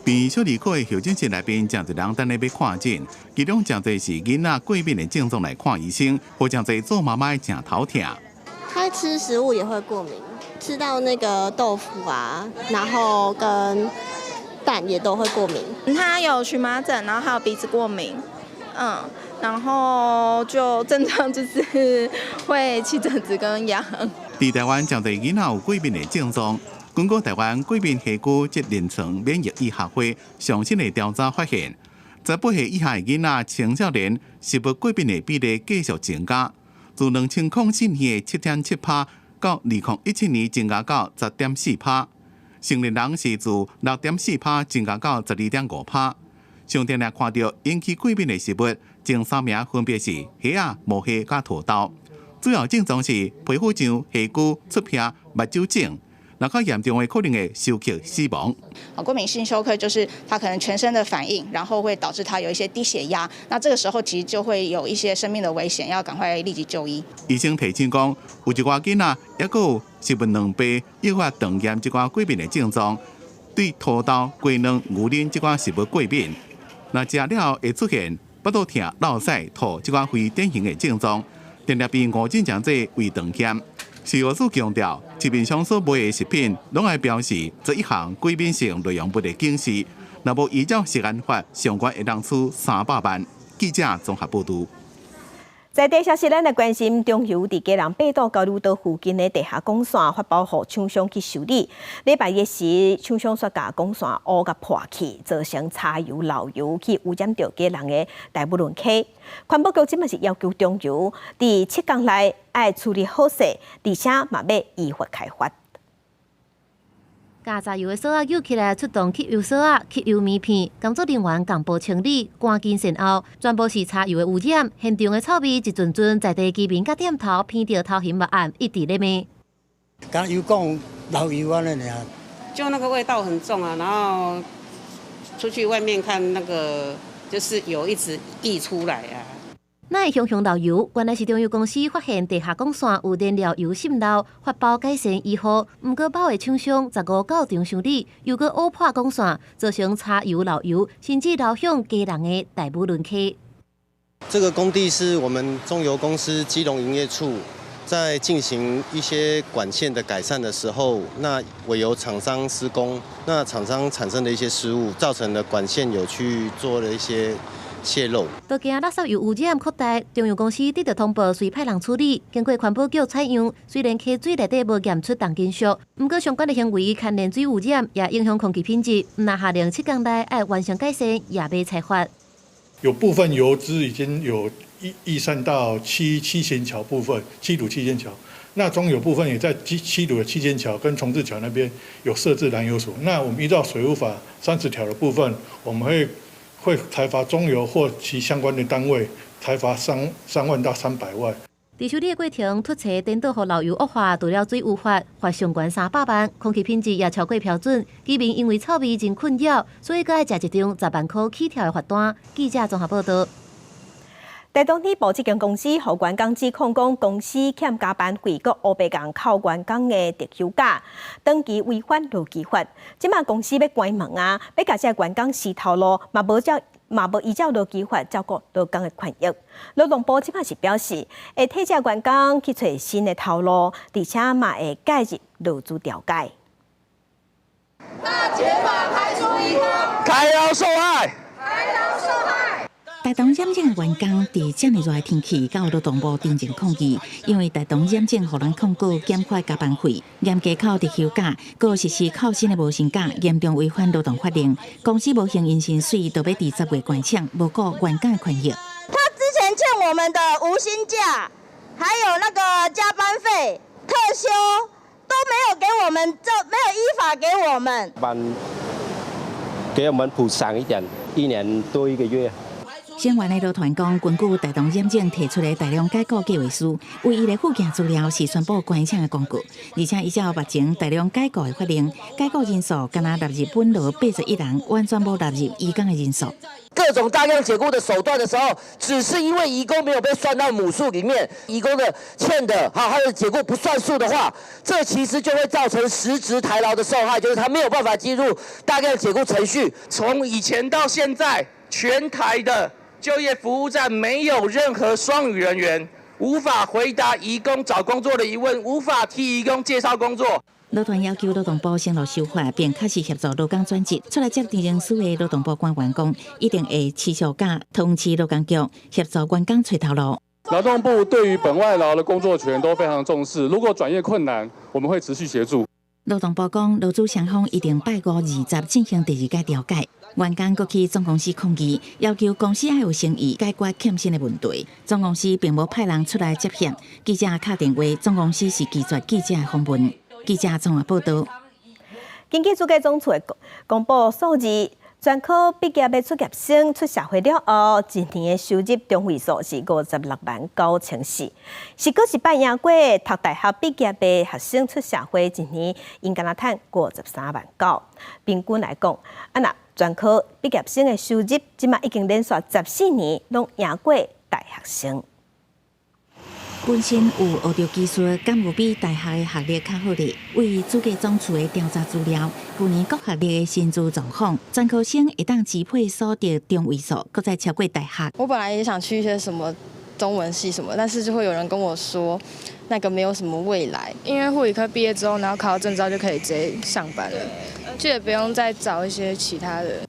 病小兒科的候診室內面，誠濟人等咧欲看診，其中誠濟是囡仔過敏的症狀來看醫生，予誠濟做媽媽的誠頭疼。他吃食物也會過敏，吃到那個豆腐啊，然後跟蛋也都會過敏。他有蕁麻疹，然後還有鼻子過敏，然後就症狀就是會起疹子跟癢。佇台灣，誠濟囡仔有過敏的症狀。根據台灣過敏荷區及臨床免疫醫學會上新的調查發現，18歲以下的囡仔青少年食物過敏的比例繼續增加，自2004年的7.7%到2017年增加到10.4%，成年人是自6.4%增加到12.5%。上定定看著引起過敏的食物，前三名分別是蝦仔、毛蝦佮土豆。主要症狀是皮膚癢、下肢出癖、目睭腫。若較嚴重的可能會休克死亡。啊，過敏性休克就是他可能全身的反應，然後會導致他有一些低血壓。那這個時候其實就會有一些生命的危險，要趕快立即就醫。醫生提醒講，有一寡囡仔抑閣有食物卵白誘發腸炎這寡過敏的症狀，對土豆、雞卵、牛奶這寡食物過敏，若食了後會出現腹肚疼、落屎、吐這寡非典型的症狀，定定被誤診成做胃腸炎。食藥署強調，市面上所賣的食品，攏愛標示這一項過敏性內容物的警示。若無依照食安法，上懸會當處300萬。記者綜合報導。在地消息，咱來關心中油佇基隆八堵交流道附近的地下管線發包予廠商去修理。禮拜一時，廠商煞共管線烏共破去，造成柴油漏油去污染著基隆的大武崙溪。環保局這馬是要求中油佇7工內愛處理好勢，而且嘛欲依法開罰。共柴油的索仔揪起來，出動吸油索仔、吸油棉片，工作人員共步清理，趕緊善後，全部是柴油的污染。現場的臭味一陣陣，在地居民佮店頭鼻著頭眩目絚，一直咧罵。敢油管漏油按呢爾。就那個味道很重啊，然後出去外面看那個，就是油一直溢出來啊。哪會雄雄漏油？原來是中油公司發現地下管線有燃料油滲漏，發包改善維護。毋過某个廠商15到場修理，又閣烏破管線，造成柴油漏油，甚至流向基隆的大武崙溪。這個工地是我們中油公司基隆營業處在進行一些管線的改善的時候，那委由廠商施工，那廠商產生的一些失誤，造成了管線有去做了一些洩漏。都驚垃圾油污染擴大，中油公司得到通報，隨派人處理。經過環保局採樣，雖然溪水內底無驗出重金屬，毋過相關的行為牽連水污染，也影響空氣品質。毋若下令7工內愛完成改善，也欲裁罰。有部分油脂已經有逸散到七賢橋部分，七堵七賢橋。那中油部分也在七堵的七賢橋跟重致橋那邊有設置攔油所。那我們依照水污法30條的部分，我們會裁罰中油或其相關的單位，裁罰3萬到300萬。佇修理的過程，突車顛倒予漏油惡化，除了水汙罰，罰上懸300萬，空氣品質也超過標準。居民因為臭味真困擾，所以閣愛食一張10萬箍起跳的罰單。記者綜合報導。台東鐵部這間公司予員工指控講，公司欠加班費，閣烏白共扣員工的特休假，長期違反勞基法。這馬公司欲關門啊，欲共這員工辭頭路，嘛無依照勞基法照顧勞工的權益。勞動部這馬是表示，會替這員工去揣新的頭路，而且嘛會介入勞資調解。大解法排除移工，台勞受害，台勞受害。台東染井的員工佇遮爾熱的天氣，到勞動部陳情抗議，因為台東染井予人控告減發加班費、嚴格扣特休假，閣實施扣薪的無薪假，嚴重違反勞動法令。公司無還𪜶薪水，就欲佇10月關廠，無顧員工的權益。他之前欠我們的無薪假，還有那個加班費、特休都沒有給我們，就沒有依法給我們。班給我們補償一點，一年多一個月。聲援的勞團講，根據台東染井提出的大量解雇計劃書，唯一的附件資料是宣布關廠的公告，而且依照目前大量解雇的法令，解雇人數敢若納入本勞81人，完全無納入移工的人數。各種大量解雇的手段的時候，只是因為移工沒有被算到母數裡面，移工的欠的哈，還有解雇不算數的話，這其實就會造成實質台勞的受害，就是他沒有辦法進入大量解雇程序。從以前到現在，全台的就業服務站沒有任何雙語人員，無法回答移工找工作的疑問，無法替移工介紹工作。勞團要求勞動部承諾修法，並確實協助勞工轉職。出來接陳情書的勞動部官員講，一定會持續佮桃園市勞工局協助員工揣頭路。勞動部對於本外勞的工作權都非常重視，如果轉業困難，我們會持續協助。勞動部講，勞資雙方一定拜五20進行第二屆調解。員工閣去總公司抗議，要求公司愛有誠意解決欠薪的問題。總公司並無派人出來接洽。記者敲電話，總公司是拒絕記者的訪問。記者綜合報導。根據主計總處的公布數字，專科畢業的卒業生出社會了後，一年的收入中位數是56萬9千4，是閣一擺贏過讀大學畢業的學生出社會一年𪜶敢若趁53萬9。平均來講，啊若專科畢業生的收入，這馬已經連續14年攏贏過大學生。本身有學著技術，敢有比大學的學歷較好咧？為主計總處的調查資料，舊年各學歷的薪資狀況，專科生會當支配所得中位數，閣再超過大學。我本來也想去一些什麼中文系什麼，但是就會有人跟我說，那個沒有什麼未來。因為護理科畢業之後，然後考到證照就可以直接上班了，就也不用再找一些其他的。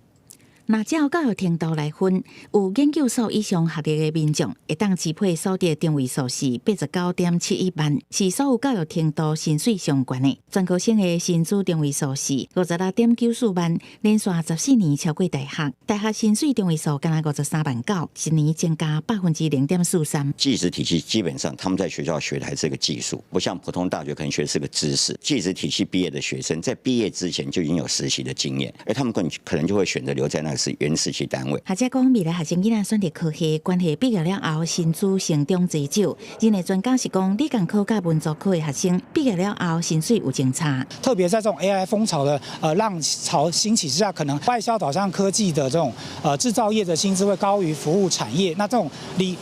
若照教育程度來分，有研究所以上學歷的民眾，會當支配所得中位數是89.71萬，是所有教育程度薪水上懸的。專科生的薪資中位數是56.94萬，連續14年超過大學。大學薪水中位數敢若53萬9，一年增加0.43%。技職體系基本上他們在學校學的還是個技術，不像普通大學可能學的是個知識。技職體系畢業的學生在畢業之前就已經有實習的經驗，而他們可能就會選擇留在那個是原實習單位。學者講，未來學生囡仔選擇科系，關係畢業了後薪資成長濟少。人力專家是講，理工科佮文組科的學生畢業了後薪水有增差。特別在這種 AI 風潮的浪潮興起之下，可能外銷導向科技的這種製造業的薪資會高於服務產業。那這種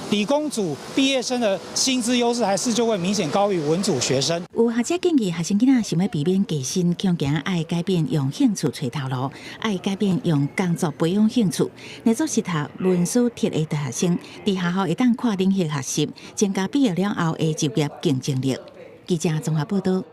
理工組畢業生的薪資優勢，還是就會明顯高於文組學生。有學者建議，學生囡仔想欲避免低薪，恐驚愛改變用興趣揣頭路，愛改變用工作培養興趣。來做適合文史哲的大學生，佇學校會當跨領域學習，增加畢業了後的就業競爭力。記者綜合報導。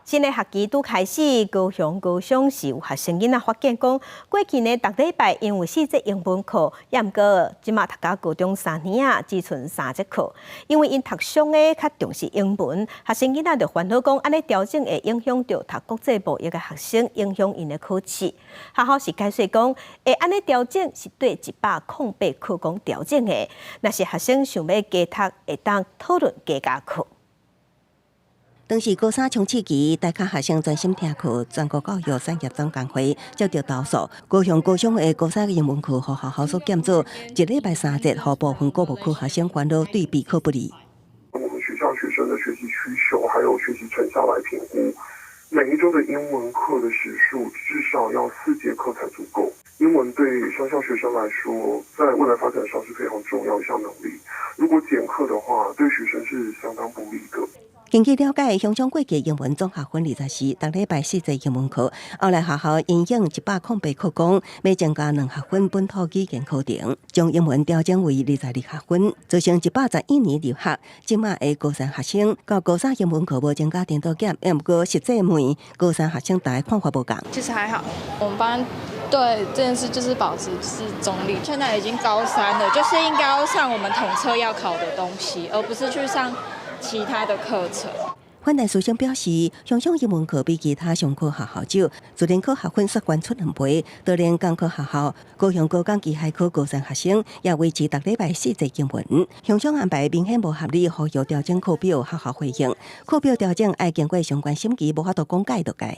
新的學期拄開始，高雄高中是有學生囡仔發現講，過去呢，逐禮拜𪜶有四節英文課，也毋過這馬讀到高中3年啊，只賰三節課。因為𪜶讀商的較重視英文，學生囡仔就煩惱講，按呢調整會影響著讀國際貿易的學生，影響𪜶的考試。學校是解釋講，會按呢調整是對108課綱調整的，若是學生想欲加讀，會當討論加加課。當時高三衝刺期，大家學生專心聽課，全國教育產業總工會接著投訴，高雄高中的高三英文課予學校所減做，一禮拜三節，予部分國貿科學生煩惱對備考不利。有學習成效來評估。每一週的英文課的時數至少要4節課才足夠。英文對商校學生來說，在未來發展上是非常重要一項能力。如果減課的話，對學生是相當不利的。根據了解，鄉長過去英文總學分24，逐禮拜四節英文課。後來學校因應108課綱，欲增加2學分本土語言課程，將英文調整為22學分，造成111年入學，這馬的高三學生到高三英文課無增加程度減，毋過實際問高三學生大家看法無仝。其實還好，我們班對這件事就是保持是中立。現在已經高三了，就是應該要上我們統測要考的東西，而不是去上其他的課程。反彈師生表示，鄉長英文課比其他上課學校少，自然科學分煞懸出2倍，就連工科學校高雄高工機械科高三學生也維持逐禮拜四節英文。鄉長安排明顯無合理，呼籲調整課表，學校回應課表調整愛經過相關審議，無法度講改就改。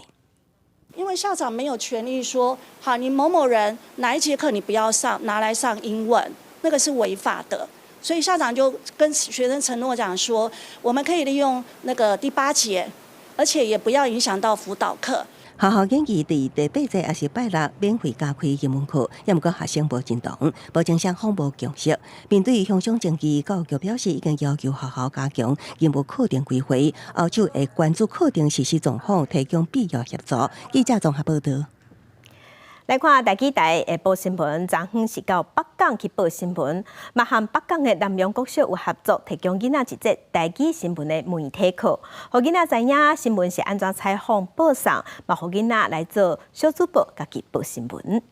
因為校長沒有權利說，好，你某某人哪一節課你不要上，拿來上英文，那個是違法的。所以校長就跟學生承諾講說，我們可以利用那個第八節，而且也不要影響到輔導課。學校建議佇第八節抑是拜六免費加開英文課，也毋過學生無認同，目前雙方無共識。面對鄉長爭議，教育局表示已經要求學校加強英文課程規劃，後續會關注課程實施狀況，提供必要協助。記者綜合報道。來看台語台下晡新聞，昨昏是到北港去報新聞，嘛和北港的南陽國小有合作，提供囡仔一節台語新聞的媒體課，予囡仔知影新聞是按怎採訪報送，嘛予囡仔來做小主播，家己報新聞。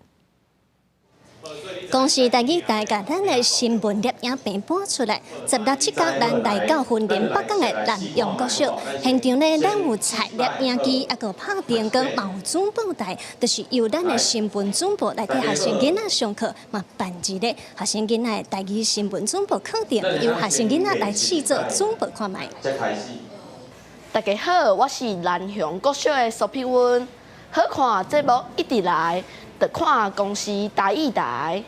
公視台語台共咱的新聞攝影棚搬出來，16這工咱來到雲林北港的南陽國小現場呢，咱有採攝影機，抑閣拍燈光，嘛有主播台，就是由咱的新聞主播來替學生囡仔上課，嘛辦一个學生囡仔的台語新聞主播課程，由學生囡仔來試做主播看覓。大家好，我是南陽國小的蘇碧溫，好看節目一直來，就看公視台語台。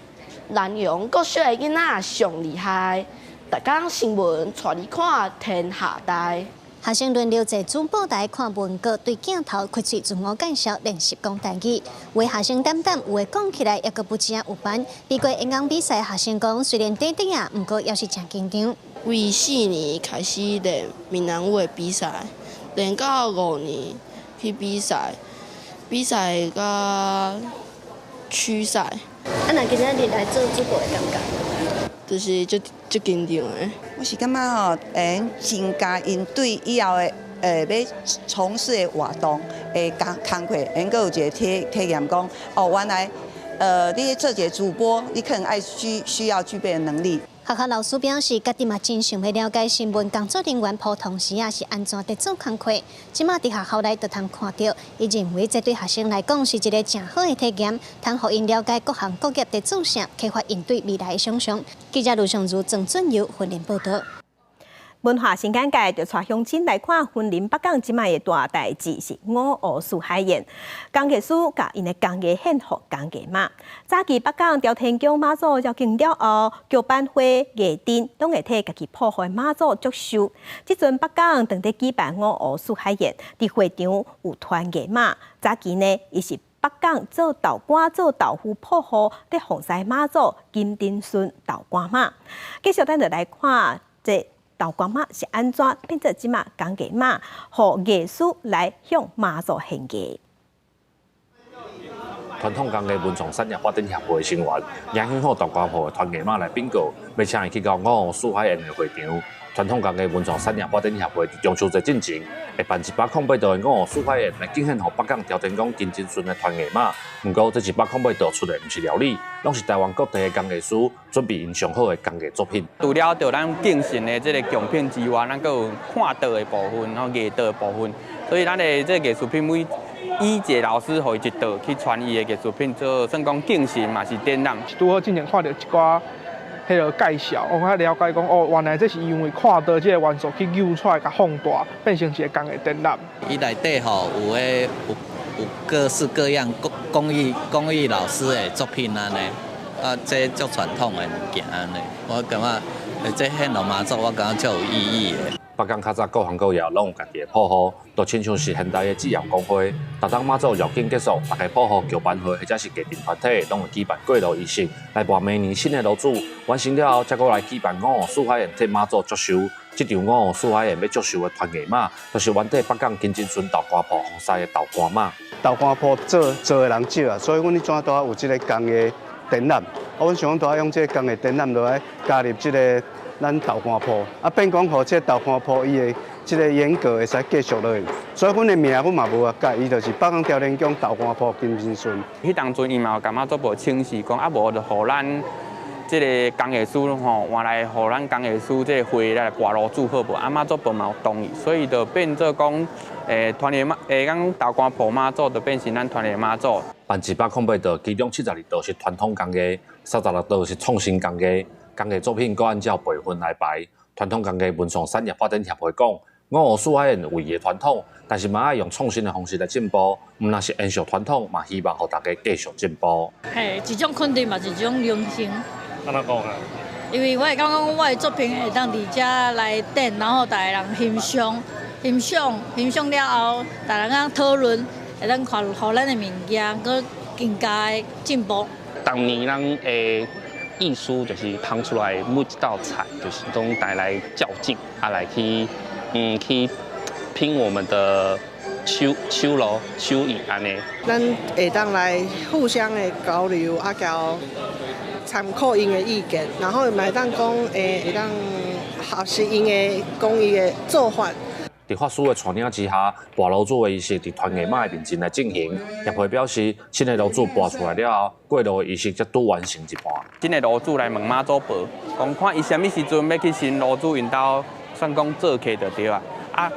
南陽國小的囡仔上厲害，逐工新聞帶你看天下大。學生輪流坐主播台看文稿，對鏡頭開喙自我介紹，練習講台語。有的學生膽膽，有的講起來猶閣不知影有範。比過演講比賽，學生講雖然短短啊，毋過猶是誠緊張。為4年開始練閩南話比賽，練到5年去比賽，比賽到區賽。啊，若今仔日來做主播的感覺？就是足足緊張的。我是感覺吼，會增加𪜶對以後的欲從事的活動的工工課，會閣有一個體驗講，哦，原來你咧做一個主播，你可能愛需要具備的能力。學校老師表示，家己嘛真想欲了解新聞工作人員普通時啊是按怎佇做工課。這馬佇學校內就通看著，伊認為這對學生來講是一個誠好的體驗，通予𪜶了解各行各業佇做啥，開發𪜶對未來的想像。記者盧尚如、鄭俊友雲林報導。文化新簡介，就帶鄉親來看雲林北港這擺的大代誌是五湖四海宴，工藝師共𪜶的工藝獻予工藝媽。早期北港朝天宮媽祖繞境了後，轎班花、藝陣攏會替家己鋪好的媽祖祝壽。這陣北港當咧舉辦五湖四海宴，佇會場有團藝媽。早期呢，伊是北港做豆乾、做豆腐鋪予，咧奉祀媽祖金鼎順豆乾媽。繼續咱就來看這豆乾媽是按怎變做這馬工藝媽，予藝師來向媽祖獻藝。傳統工藝文創產業發展協會成員，迎興好豆乾鋪的團藝媽來稟告，欲請伊去到五湖四海宴的會場。傳統工藝文創產業發展協會佇中秋節進前，會辦108度的五湖四海宴來敬獻予北港朝天宮金針順的團藝媽。毋過，這108度出的毋是料理，攏是台灣各地的工藝師準備𪜶上好的工藝作品。除了著咱敬神的這個貢品之外，咱閣有看桌的部分，然後藝桌的部分。所以咱的這個藝術品每以一個老師予伊一桌去傳伊的藝術品做，算講敬神嘛是展覽。拄好進前看著一寡彼個介紹，我較了解講哦，原來這是因為看桌這個元素去扭出來，共放大，變成一個工藝展覽。伊內底吼有彼有各式各樣工藝老師的作品按呢，啊，這足傳統的物件按呢，我感覺這獻予媽祖，我感覺足有意義的。北港較早各行各業攏有家己的譜號，就親像是現代的職業工會。逐冬媽祖繞境結束，逐家譜號轎班會或者是家庭團體攏會舉辦過爐儀式，來跋明年新的爐主。完成了後，才閣來舉辦五湖四海宴替媽祖祝壽。這場五湖四海宴欲祝壽的團藝媽，就是原底北港金針村豆干埔洪西的豆干媽。豆干埔做做的人少啊，所以阮彼陣拄仔有這个工藝展覽，啊，阮想講拄仔用這个工藝展覽落來加入這个咱豆干埔，啊，變講予這个豆干埔伊的這个沿革會使繼續落去，所以阮的名阮嘛無法改，伊就是北港朝天宮豆干埔金針村。彼當陣伊嘛有共媽祖婆請示講，啊無就予咱這个工藝師吼換來予咱工藝師這个會來跋爐主好無？啊，媽祖婆嘛有同意，所以就變做講，團圓媽，講豆干埔媽祖就變成咱團圓媽祖。辦108道，其中72道是傳統工藝，36道是創新工藝。工藝作品閣按照輩分來排。傳統工藝文創產業發展協會講，五湖四海宴有伊的傳統，但是嘛愛用創新的方式來進步，毋但是延續傳統，嘛希望予大家繼續進步。嘿，一種肯定嘛，一種榮幸。按怎講啊？因為我會感覺講，我的作品會當佇遮來展，然後逐家人欣賞、欣賞、欣賞了後，逐家人討論，會當看，予咱的物件閣更加的進步。當年咱的意思就是烹出來每一道菜，就是攏帶來較勁，啊來去去拼我們的手手路手藝按呢。咱會當來互相的交流，啊，交參考𪜶的意見，然後嘛會當講，會當學習𪜶的工藝的做法。佇法師的帶領之下，跋爐主的儀式佇團藝媽的面前來進行。協會表示，新的爐主跋出來了後，過爐的儀式才拄完成一半。新的爐主來問媽祖婆，講看伊啥物時陣欲去新爐主𪜶兜，算講做客就對啊。啊，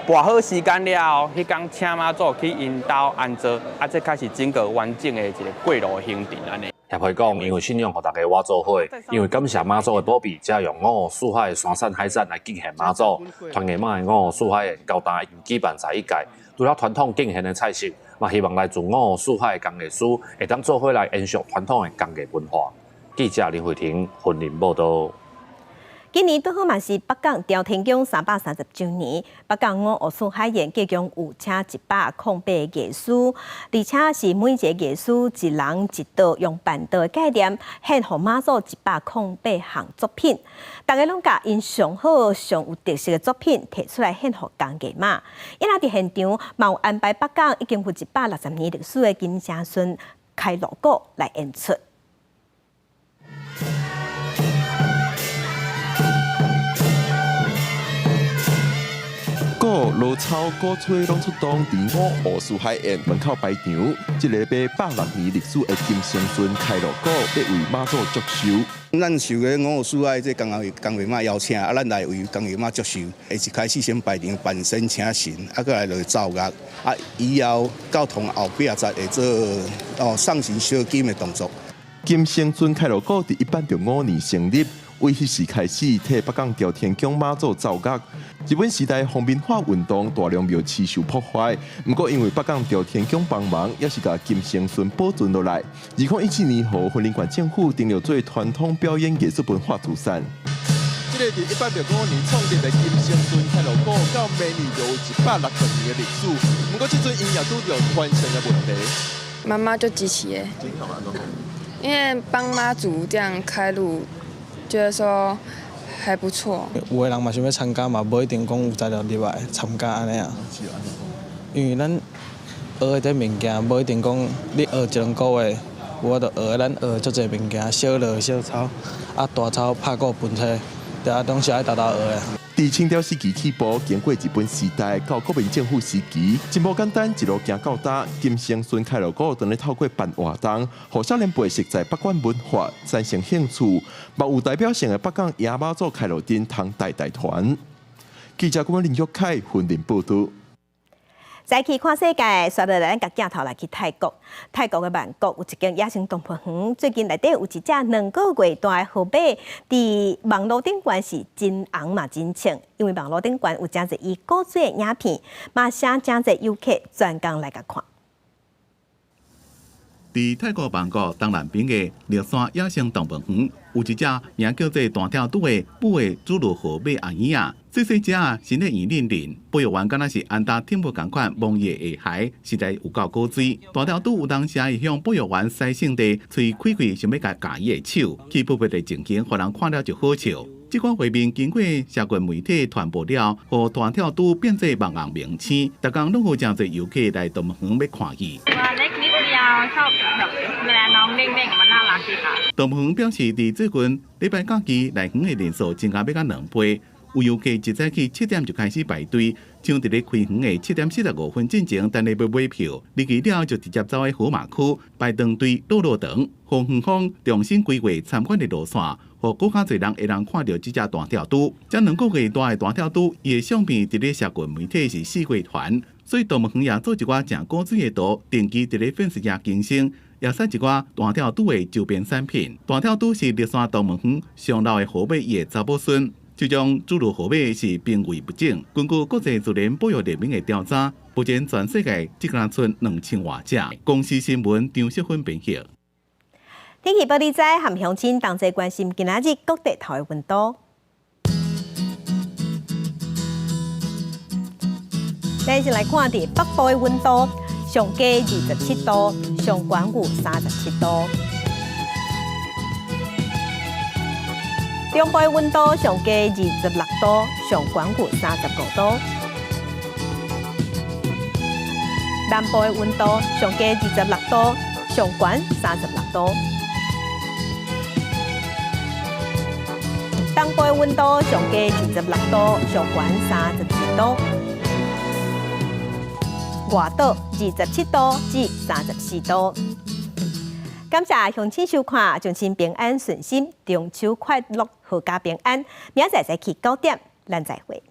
跋好時間了後，彼工請媽祖去𪜶兜安座，啊，這開始整個完整的一个過爐行程按呢。協會講，因為信仰予大家活做伙，因為感謝媽祖的保庇，才用五湖四海的山產海產來敬獻媽祖。團藝媽的五湖四海宴到今已經舉辦11屆，除了傳統敬獻的菜式，嘛希望來自五湖四海的工藝師會當做伙來延續傳統的工藝文化。記者林慧婷雲林報導。今年拄好嘛是北港朝天宮330週年，北港五湖四海宴計共有請108個藝師，而且是每一个藝師一人一道用辦桌的概念，獻予媽祖108項作品，逐家攏共𪜶上好、上有特色的作品提出來獻予工藝媽。𪜶仔佇現場嘛有安排北港已經有160年歷史的金城順開鑼鼓來演出。鼓、鑼操、鼓吹攏出動，佇五湖四海宴門口排場。這个160年歷史的金城順開鑼鼓，欲為媽祖祝壽。咱受个五湖四海這工藝工藝媽邀請，啊，咱來為工藝媽祝壽。一開始先排場扮神請神，啊，閣來就奏樂，啊，以後到堂後壁才會做哦送神燒金的動作。金城順開鑼鼓佇1865年成立。為彼時開始替北港朝天宮媽祖奏樂。日本時代皇民化運動，大量廟飼受破壞。毋過因為北港朝天宮幫忙，也是共金城順保存落來。2017年，予雲林縣政府登錄做傳統表演藝術文化資產。這个佇1865年創立的金城順開鑼鼓，到明年就有160年的歷史。毋過這陣𪜶也拄著傳承的問題。媽媽就支持的，因為幫媽祖這樣開路。覺得說還不錯。有的人嘛想欲參加嘛，無一定講有材料入來參加按呢啊。因為咱學的這物件，無一定講你學一兩個月，有法度學。咱學足濟物件，小鑼小操，啊大操拍鼓分車，對啊，攏是愛沓沓學的。佇清朝時期起步，經過日本時代到國民政府時期，真無簡單，一路行到今。金城順開鑼鼓當咧透過辦活動，予少年輩熟悉北管文化產生興趣，嘛有代表性的北港迎媽祖開路燈通代代傳。記者郭林玉凱雲林報導。再去看世界，煞落來，咱共鏡頭來去泰國。泰國的曼谷有一間野生動物園，最近內底有一隻2個月大的河馬，佇網路頂懸是真紅嘛真穿，因為網路頂懸有誠濟伊古錐的影片，嘛請誠濟遊客專工來共看。佇泰國曼谷東南邊的獵山野生動物園，有一隻名叫做彈跳豬的母的侏儒河馬阿嬰仔，細細隻身體圓輪輪，保育員敢若是安達天母仝款摸伊的下頦，實在有夠古錐。彈跳豬有當時會向保育員使性地喙開開，想欲共咬伊的手，氣噗噗的情形，予人看了就好笑。這款畫面經過社群媒體傳播了，予彈跳豬變做網紅明星，逐工攏有誠濟遊客來動物園欲看伊。動物園表示，佇最近禮拜假期來園的人數增加欲到兩倍，有遊客一早起7點就開始排隊，搶佇咧開園的7點45分進前等咧欲買票，入去了就直接走去河馬區排長隊落落長，予園方重新規劃參觀的路線。予閣較濟人會當看著這隻彈跳豬。這2個月大的彈跳豬，伊的相片佇咧社群媒體是四處傳，所以動物園也做一寡誠古錐的圖，定期佇咧粉絲頁更新，也曬一寡彈跳豬的周邊產品。彈跳豬是綠山動物園上老的河馬，伊的查某孫。這種侏儒河馬是瀕危物種。根據國際自然保育聯盟的調查，目前全世界只敢賰2000外隻。公視新聞張淑芬編譯。天氣報你知，和鄉親同齊關心今仔日各地頭的溫度。咱先來看佇北部的溫度，上低27度，上懸有37度。中部的溫度上低26度，上懸有35度。南部的溫度上低26度，上懸36度。東部的溫度上低26度，上懸32度。外島27度至34度。感謝鄉親收看，祝親平安順心，中秋快樂，闔家平安。明仔載早起9點，咱再會。